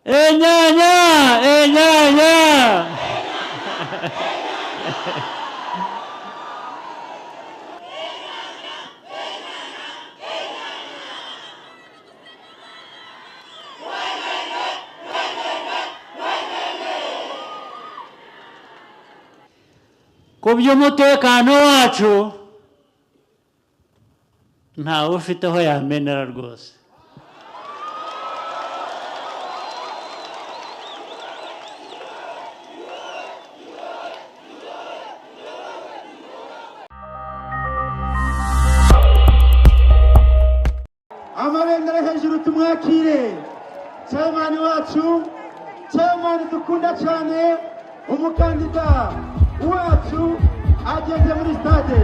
Enyanya, enyanya. Ku by'umutekano wacu ntawe ufite aho yamenera rwose. Amabendera hejuru, tumwakire chairman wacu, chairman dukunda cyane, umukandida wacu ageze muri stade.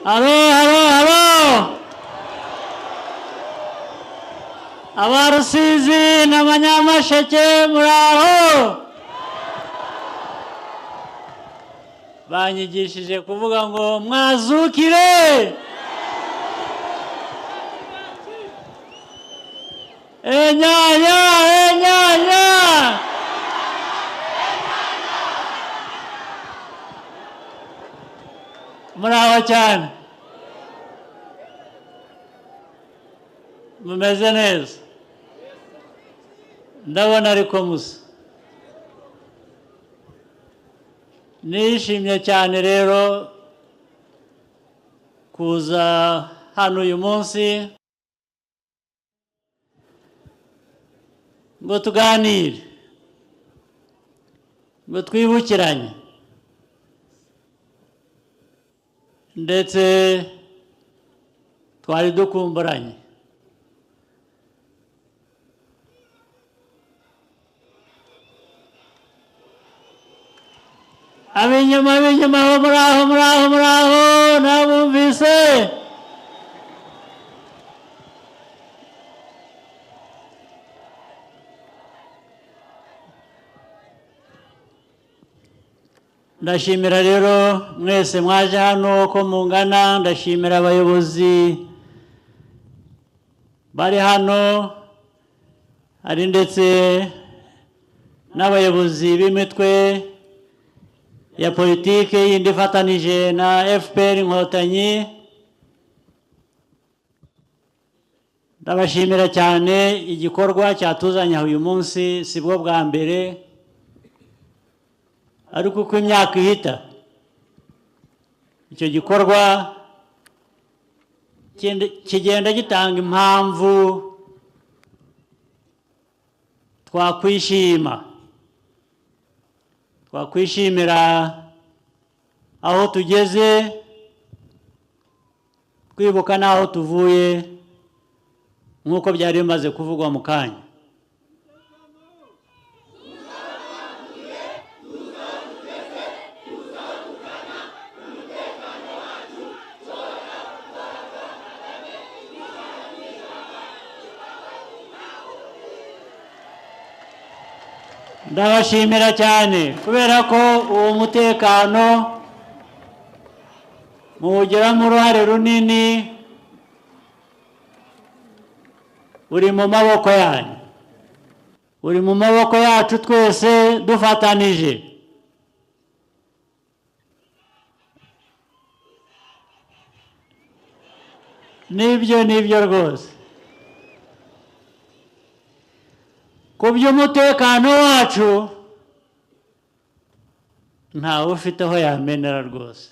Halo, halo, halo! Abarusizi n'Abanyamasheke muraho! Banyigishije kuvuga ngo mwazukire! Enyanya, enyanya! Muraho cyane. Mumeze neza. Ndabona ariko musa. Nishimye cyane rero kuza hano uyu munsi ngo tuganire, ngo twibukiranye, ndetse twari dukumburanye. Abinyuma abinyuma muraho muraho muraho nabumvise. Ndashimira rero mwese mwaje hano ko mungana, ndashimira abayobozi bari hano, hari ndetse n'abayobozi b'imitwe ya politiki yindi ifatanije na FPR Inkotanyi. Ndabashimira cyane igikorwa cyatuzanye uyu munsi, si bwo bwa mbere, ariko uko imyaka ihita icyo gikorwa kigenda gitanga impamvu twakwishimira aho tugeze, twibuka n'aho tuvuye nk'uko byari bimaze kuvugwa mu kanya. Ndabashimira cyane kubera ko uwo mutekano muwugiramo uruhare runini, uri mu maboko yanyu, uri mu maboko yacu twese dufatanije. Nibyo nibyo rwose. Ku by'umutekano wacu ntawe ufite aho yamenera rwose.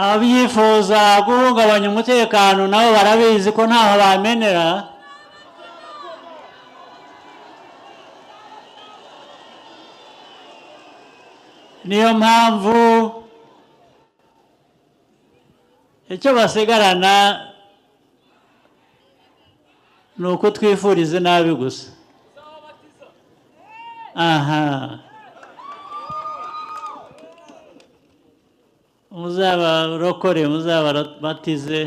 Abifuza guhungabanya umutekano nabo barabizi ko ntaho bamenera. Niyo mpamvu icyo basigarana ni uko twifuriza nabi gusa. Aha, muzabarokore, muzababatize,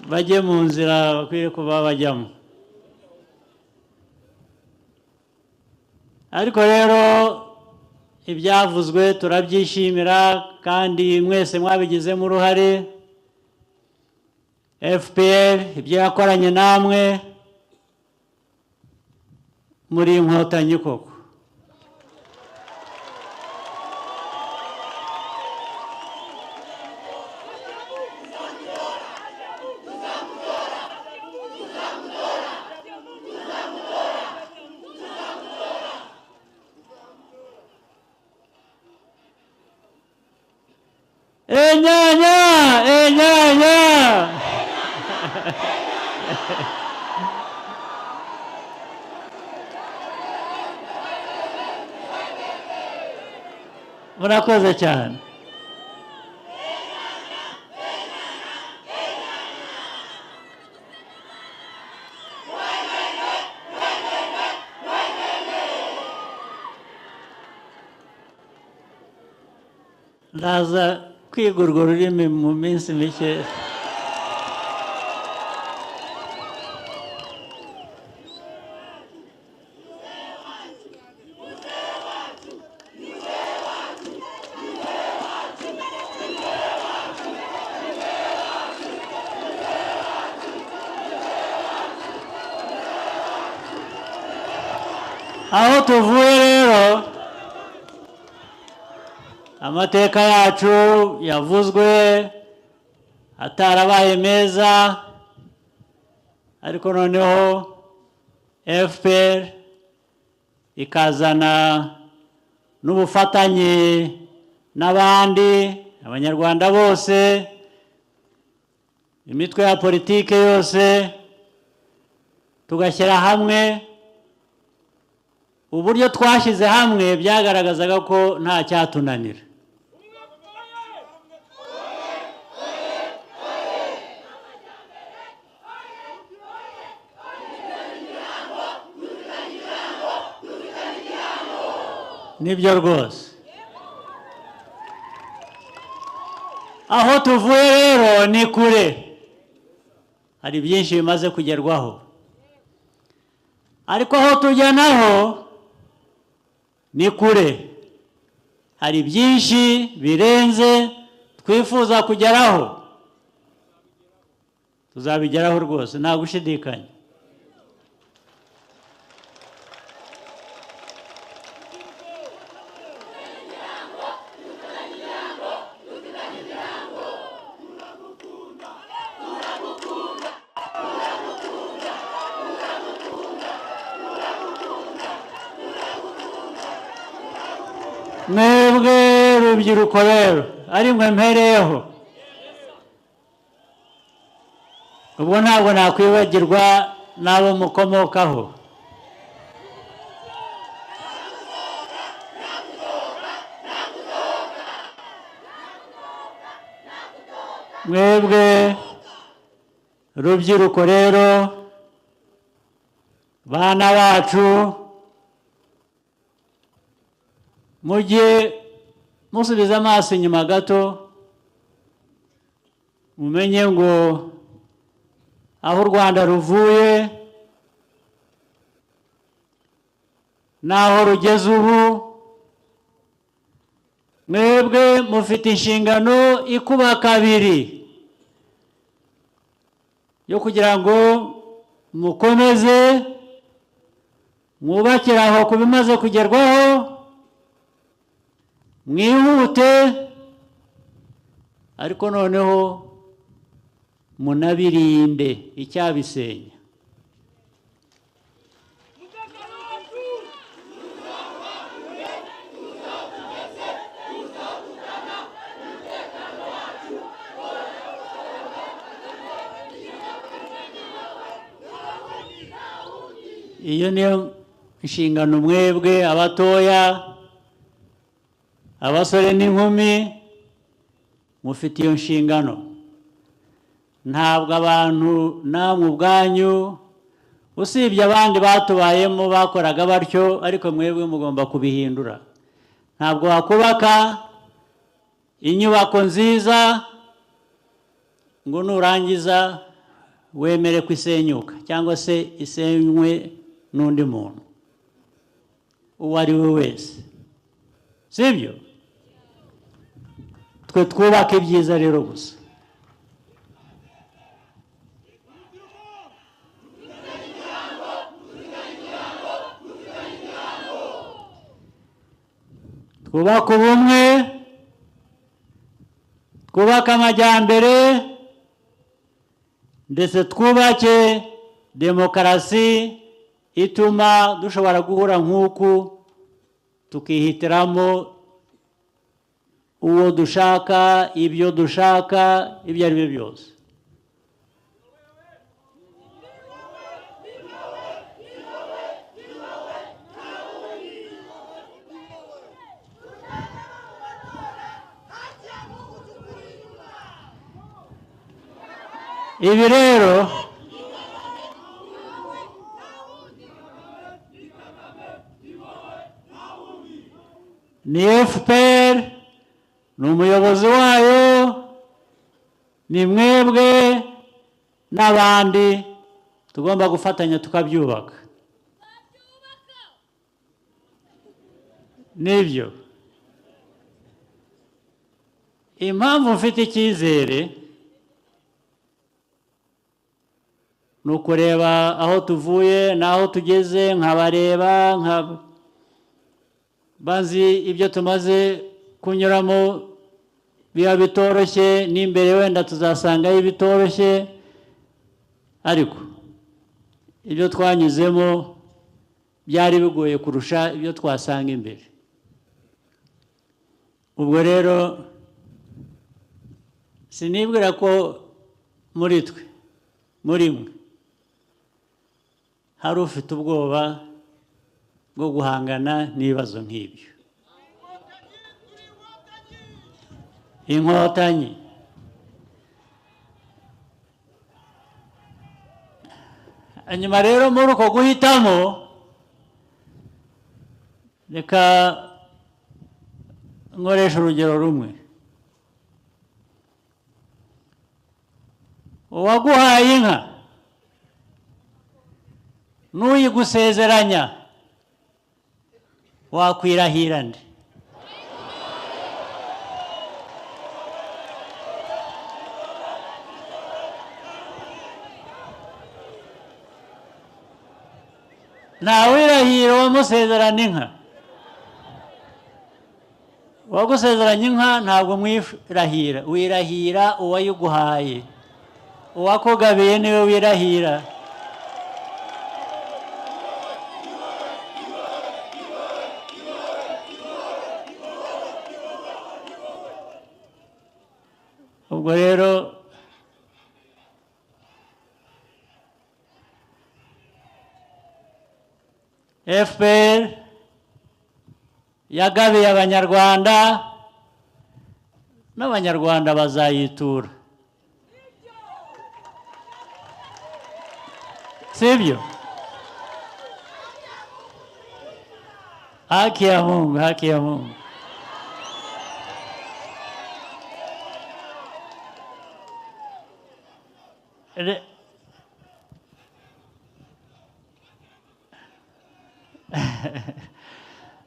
bajye mu nzira bakwiye kuba bajyamo. Ariko rero ibyavuzwe turabyishimira kandi mwese mwabigizemo uruhare. FPR ibyo yakoranye namwe muri Inkotanyi koko. Enyanya, enyanya. Murakoze cyane. Ndaza kwiga urwo rurimi mu minsi mike. Aho tuvuye rero, amateka yacu yavuzwe atarabaye meza, ariko noneho FPR ikazana n'ubufatanye n'abandi abanyarwanda bose, imitwe ya politike yose, tugashyira hamwe. Uburyo twashyize hamwe byagaragazaga ko nta cyatunanira. Nibyo rwose. Aho tuvuye rero ni kure, hari byinshi bimaze kugerwaho, ariko aho tujya naho ni kure, hari byinshi birenze twifuza kugeraho. Tuzabigeraho rwose, nta gushidikanya. Mwebwe rubyiruko rero ari mwe mpereyeho, ubwo ntabwo nakwibagirwa n'abo mukomokaho. Mwebwe rubyiruko rero, bana bacu, mujye musubiza amaso inyuma gato, mumenye ngo aho u Rwanda ruvuye n'aho rugeze ubu. Mwebwe mufite inshingano ikuba kabiri yo kugira ngo mukomeze mwubakire aho ku bimaze kugerwaho, mwihute, ariko noneho munabirinde icyabisenya. Iyo niyo inshingano mwebwe abatoya, abasore n'inkumi mufite iyo nshingano. Ntabwo abantu namwe ubwanyu, usibye abandi batubayemo bakoraga batyo, ariko mwebwe mugomba kubihindura. Ntabwo wakubaka inyubako nziza ngo nurangiza wemere kwisenyuka cyangwa se isenywe n'undi muntu uwo ari we wese, sibyo? Twe twubaka ibyiza rero gusa. Twubaka ubumwe, twubaka amajyambere, ndetse twubake demokarasi ituma dushobora guhura nk'uku tukihitiramo uwo dushaka, ibyo dushaka, ibyo ari byo byose. Ibi rero ni FPR, ni umuyobozi wayo, ni mwebwe n'abandi tugomba gufatanya tukabyubaka. Nibyo impamvu mfite icyizere ni ukureba aho tuvuye n'aho tugeze, nkabareba bazi ibyo tumaze kunyuramo biba bitoroshye, n'imbere wenda tuzasangayo ibitoroshye, ariko ibyo twanyuzemo byari bigoye kurusha ibyo twasanga imbere. Ubwo rero sinibwira ko muri twe, muri mwe, hari ufite ubwoba bwo guhangana n'ibibazo nk'ibyo. Inkotanyi hanyuma rero muri uko guhitamo, reka nkoresha urugero rumwe. Uwaguhaye inka n'uyigusezeranya wakwirahira nde? Ntawirahira uwamusezerana inka. Uwagusezeranya inka ntabwo mwirahira, wirahira uwayiguhaye. Uwakugabiye niwe wirahira. Ubwo rero FPR yagabiye Abanyarwanda, n'Abanyarwanda bazayitura, sibyo? Haki ya Mungu, haki ya Mungu.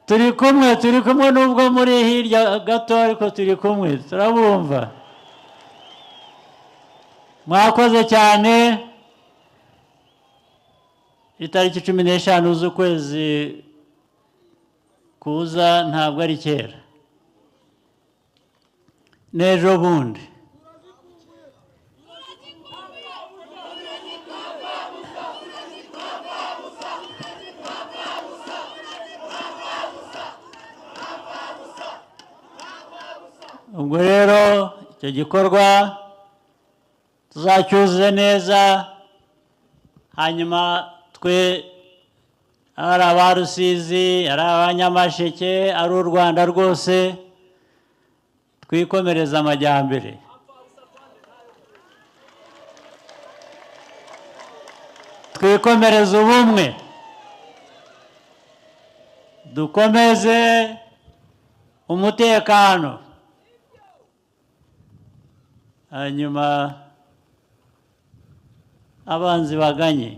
Turi kumwe, turi kumwe nubwo muri hirya gato, ariko turi kumwe, turabumva. Mwakoze cyane. Itariki 15 z'ukwezi kuza ntabwo ari kera, n'ejo bundi. Ubwo rero icyo gikorwa tuzacyuzuze neza, hanyuma twe ari aba Rusizi, ari abanyamasheke, ari u Rwanda rwose, twikomereza amajyambere. Twikomereze ubumwe, dukomeze umutekano, hanyuma abanzi baganye.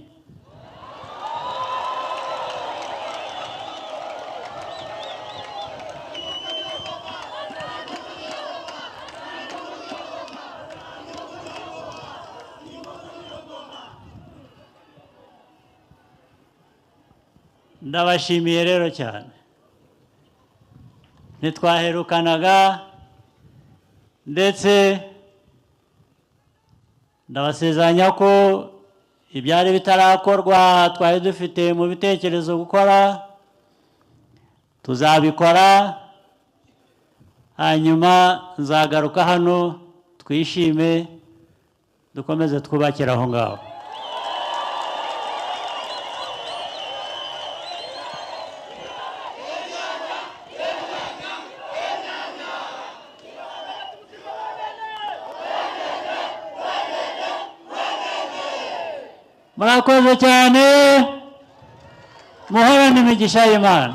Ndabashimiye rero cyane. Ntitwaherukanaga, ndetse ndabasezeranya ko ibyari bitarakorwa twari dufite mu bitekerezo gukora tuzabikora. Hanyuma nzagaruka hano twishime, dukomeze twubakire aho ngaho. Murakoze cyane, muhorane imigisha y'Imana.